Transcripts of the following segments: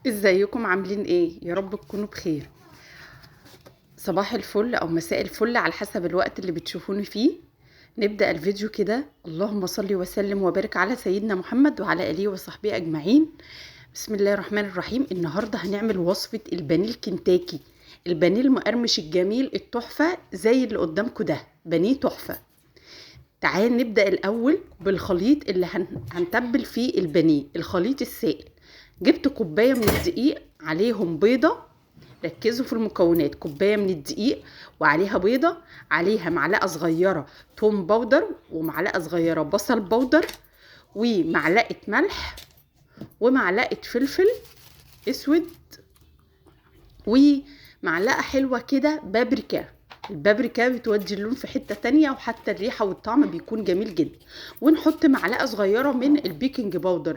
ازيكم عاملين ايه؟ يا رب تكونوا بخير. صباح الفل او مساء الفل على حسب الوقت اللي بتشوفوني فيه. نبدأ الفيديو كده. اللهم صل وسلم وبارك على سيدنا محمد وعلى آله وصحبه اجمعين. بسم الله الرحمن الرحيم. النهارده هنعمل وصفة البانيه الكنتاكي، البانيه المقرمش الجميل التحفة زي اللي قدامكم ده، بانيه تحفة. تعال نبدأ الأول بالخليط اللي هنتبل فيه البانيه، الخليط السائل. جبت كوباية من الدقيق عليهم بيضة، ركزوا في المكونات. كوباية من الدقيق وعليها بيضة، عليها معلقة صغيرة توم powder ومعلقة صغيرة بصل powder ومعلقة ملح ومعلقة فلفل اسود ومعلقة حلوة كده بابريكا. البابريكا بتودي اللون في حتة تانية، وحتى الريحة والطعم بيكون جميل جدا. ونحط معلقة صغيرة من ال baking powder،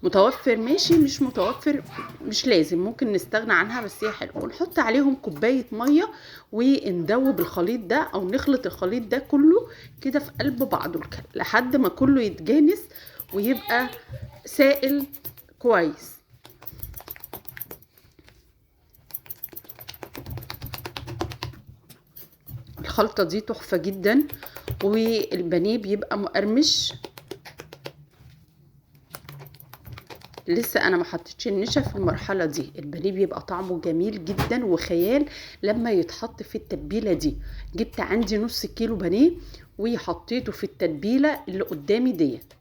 متوفر ماشي، مش متوفر مش لازم، ممكن نستغنى عنها بس هي حلوة. ونحط عليهم كوباية مية وندوب الخليط ده او نخلط الخليط ده كله كده في قلب بعضه لحد ما كله يتجانس ويبقى سائل كويس. الخلطة دي تحفة جدا والبانيه بيبقى مقرمش. لسه انا ما حطيتش النشا في المرحلة دي. البانيه بيبقى طعمه جميل جدا وخيال لما يتحط في التتبيله دي. جبت عندي نص كيلو بانيه وحطيته في التتبيله اللي قدامي ديت.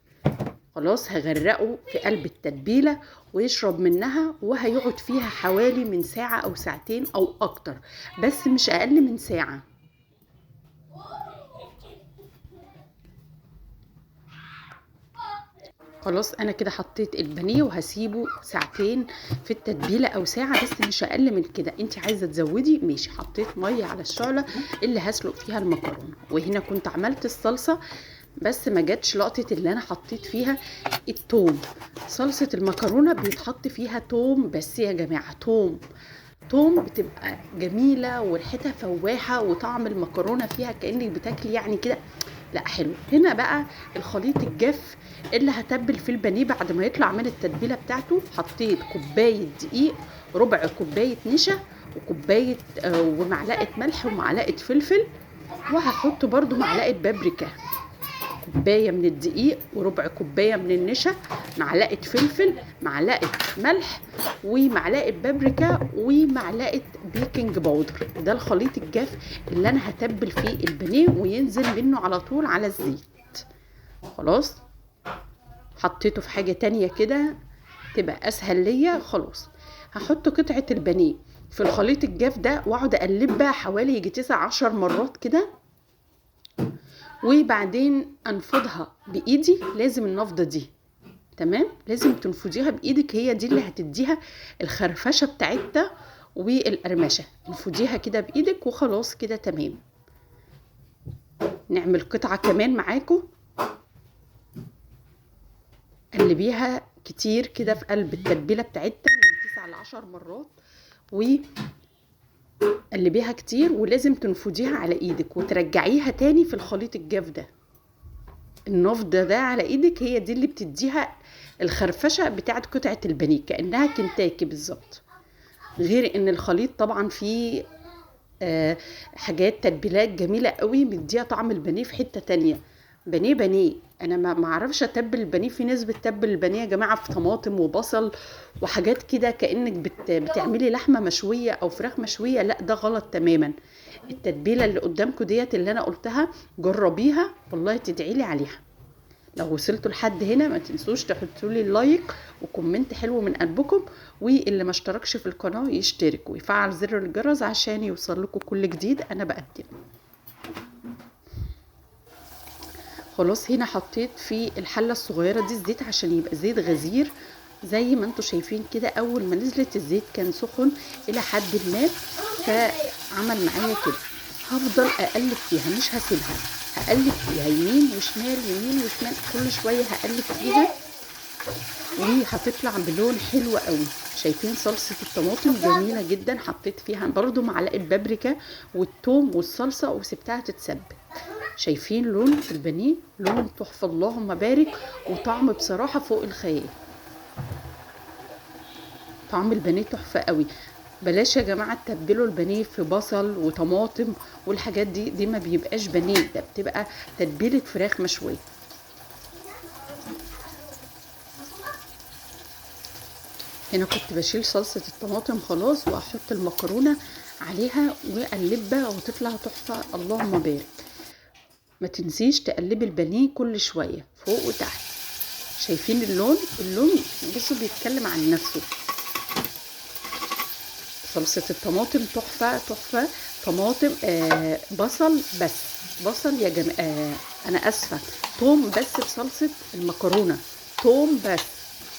خلاص هغرقه في قلب التتبيله ويشرب منها، وهيقعد فيها حوالي من ساعة او ساعتين او اكتر، بس مش اقل من ساعة. خلاص انا كده حطيت البانيه وهسيبه ساعتين في التتبيله او ساعة، بس مش اقل من كده. انت عايزه تزودي ماشي. حطيت مية على الشعلة اللي هسلق فيها المكرونه، وهنا كنت عملت الصلصه بس ما جاتش لقطة اللي انا حطيت فيها التوم. صلصه المكرونه بيتحط فيها توم بس يا جماعة، توم بتبقى جميلة وريحتها فواحه وطعم المكرونه فيها كانك بتاكلي يعني كده، لا حلو. هنا بقى الخليط الجاف اللي هتبل فيه البانيه بعد ما يطلع من التتبيله بتاعته. حطيت كوباية دقيق، ربع كوباية نشا، وكوبايه ومعلقة ملح ومعلقة فلفل، وهحط برده معلقه بابريكا. كوباية من الدقيق وربع كوباية من النشا، معلقه فلفل، معلقه ملح، ومعلقة بابريكا، ومعلقة baking powder. ده الخليط الجاف اللي انا هتبل فيه البانيه وينزل منه على طول على الزيت. خلاص حطيته في حاجة تانية كده تبقى اسهل ليا. خلاص هحط قطعه البانيه في الخليط الجاف ده واقعد اقلبها حوالي يجي 9-10 مرات كده، وبعدين انفضها بايدي. لازم النفضه دي تمام، لازم تنفضيها بايدك، هي دي اللي هتديها الخرفشه بتاعتها والقرمشه. انفضيها كده بايدك وخلاص كده تمام. نعمل قطعه كمان معاكم، قلبيها كتير كده في قلب التتبيله بتاعتها من 9 ل10 مرات، و قلبيها كتير، ولازم تنفضيها على ايدك وترجعيها تاني في الخليط الجاف ده. النفضه ده على ايدك هي دي اللي بتديها الخرفشه بتاعت قطعه البانيه كانها كنتاكي بالظبط. غير ان الخليط طبعا فيه حاجات تتبيلات جميلة قوي بتديها طعم البانيه في حتة تانية. بانيه بانيه انا ما اعرفش اتبل البانيه. في ناس بتتبل البانيه يا جماعة في طماطم وبصل وحاجات كده كانك بتعملي لحمه مشوية او فراخ مشوية، لا ده غلط تماما. التتبيله اللي قدامكم ديت اللي انا قلتها جربيها والله تدعي لي عليها. لو وصلتوا لحد هنا ما تنسوش تحطوا لي like و comment حلو من قلبكم، واللي ما اشتركش في القناة يشترك ويفعل زر الجرس عشان يوصل لكم كل جديد انا بقدمه. خلاص هنا حطيت في الحلة الصغيرة دي الزيت عشان يبقى زيت غزير زي ما انتم شايفين كده. اول ما نزلت الزيت كان سخن الى حد ما، فعمل معايا كده. هفضل اقلب فيها مش هسيبها، هقلب فيها يمين وشمال يمين وشمال، كل شوية هقلب فيها وهتطلع بلون حلو قوي. شايفين صلصه الطماطم جميلة جدا، حطيت فيها برضو معلقه بابريكا والثوم والصلصه وسبتها تتسبك. شايفين لون البانيه، لون تحفة اللهم بارك، وطعم بصراحة فوق الخيال. طعم البانيه تحفة قوي. بلاش يا جماعة تتبلوا البانيه في بصل وطماطم والحاجات دي، دي ما بيبقاش بانيه، ده بتبقى تتبيله فراخ مشوية. هنا كنت بشيل صلصه الطماطم خلاص، واحط المكرونه عليها واقلبها وتطلع تحفة، اللهم بارك. ما تنسيش تقلبي البانيه كل شوية فوق وتحت. شايفين اللون؟ اللون بصوا بيتكلم عن نفسه. صلصه الطماطم تحفة تحفة. طماطم بصل بس، بصل يا جماعة، انا اسفه، توم بس في صلصه المكرونه، توم بس،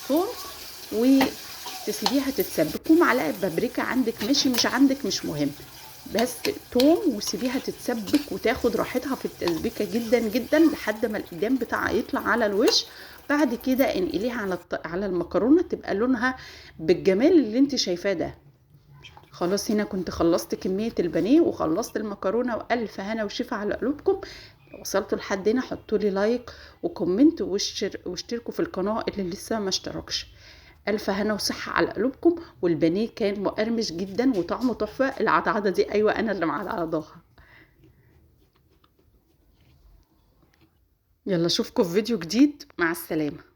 توم، وتسيبيها تتسبك، ومعلقة بابريكا عندك ماشي، مش عندك مش مهم، بس توم، وسيبيها تتسبك وتاخد راحتها في التسبيكه جدا جدا لحد ما الإدام بتاعها يطلع على الوش. بعد كده انقليها على المكرونه، تبقى لونها بالجمال اللي انت شايفاه ده. خلاص هنا كنت خلصت كمية البانيه وخلصت المكرونه، والف هنا وشفا على قلوبكم. لو وصلتوا لحد هنا حطوا لي like و comment واشتركوا في القناة اللي لسه ما اشتركش. الف هنا وصحة على قلوبكم. والبانيه كان مقرمش جدا وطعمه تحفة. العضعضه دي ايوه انا اللي معضعضاها. يلا اشوفكم في فيديو جديد، مع السلامة.